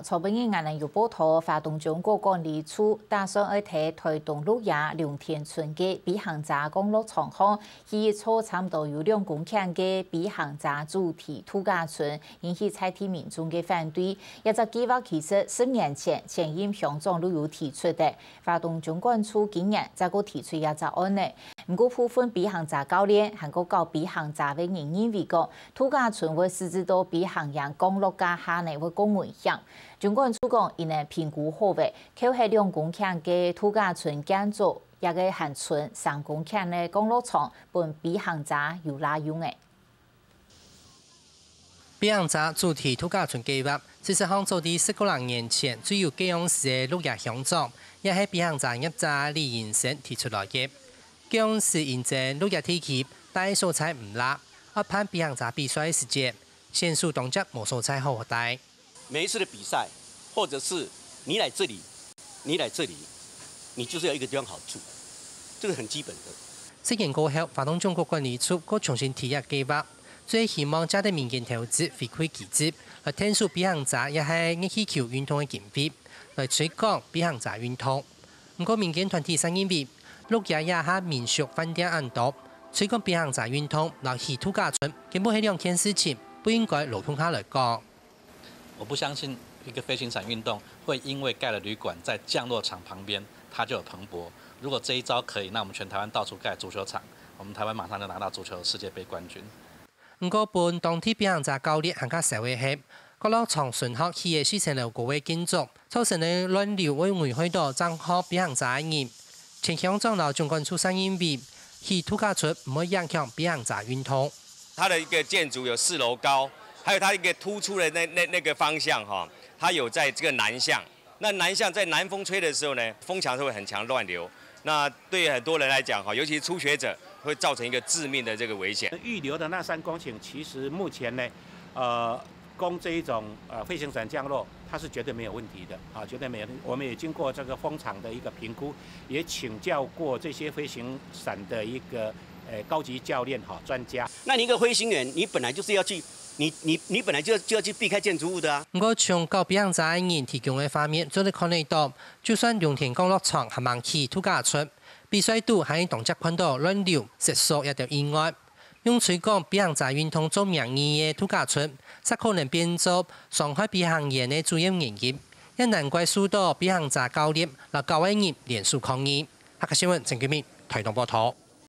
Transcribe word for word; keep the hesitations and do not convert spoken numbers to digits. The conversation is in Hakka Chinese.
昨晡日𠊎等有報導，花東縱谷管理處打算愛在台東鹿野龍天村个飛行者降落場項，起一座差毋多有兩公頃个飛行者主題度假村，引起在地民眾个反對。這隻計畫其實十年前前任鄉長就有提出个，花東縱管處今年正過提出這隻案呢。毋過部分飛行者教練還過搞飛行者个人認為講， 度假村會使得到飛行員降落架下呢會過危險。縱管處講，佢等評估好个，扣忒兩公頃个度假村建築，這个還賰三公頃个降落場，分飛行者有罅用个。飛行者主題度假村計畫，事實上早在十過零年前，就由該央時个鹿野鄉長，也係飛行者業者李英生提出來个。該央時因爭鹿野地區戴所在毋罅， 愛辦飛行者比賽个時節，選手當輒無所在好好戴。每一次的比赛，或者是你来这里，你来这里，你就是要一个地方好住，这个很基本的。事件過後，花東縱谷管理處過重新提這計畫，主要希望借等民間投資回饋機制，來𢯭手飛行者也係熱氣球運動个經費，來推廣飛行者運動。毋過民間團體就認為，鹿野這下民宿飯店恁多， 推廣飛行者運動摎起度假村，根本係兩件事情，不應該摎共下來講。我不相信一个飞行伞运动会因为盖了旅馆在降落场旁边，它就有蓬勃。如果这一招可以，那我们全台湾到处盖足球场，我们台湾马上就拿到足球世界杯冠军。毋過分當地飛行者教練還較愁个係，降落場脣項起个四層樓高个建築， 造成个亂流會危害到正學飛行者个人。前鄉長摎總管處儕認為，起度假村毋會影響飛行者運動。它的一个建筑有四楼高，还有它一个突出的那那那个方向哈，它有在这个南向。那南向在南风吹的时候呢，风墙是会很强乱流。那对于很多人来讲哈，尤其是初学者，会造成一个致命的这个危险。预留的那三公顷，其实目前呢，呃，供这一种呃飞行伞降落，它是绝对没有问题的啊，绝对没有。我们也经过这个风场的一个评估，也请教过这些飞行伞的一个呃高级教练哈专家。那你一个飞行员，你本来就是要去，你你你本来就要就要去避开建筑物的啊。毋過從搞飛行者个人提供个畫面做得看得到，就算龍天降落場還吂起度假村，比賽肚還當輒看到亂流、失速這兜意外。 用推廣飛行者運動做名義个度假村，煞可能變做傷害飛行員个主要原因，也難怪受到飛行者教練摎教會人聯署抗議。客家新聞陳居明，台東報導。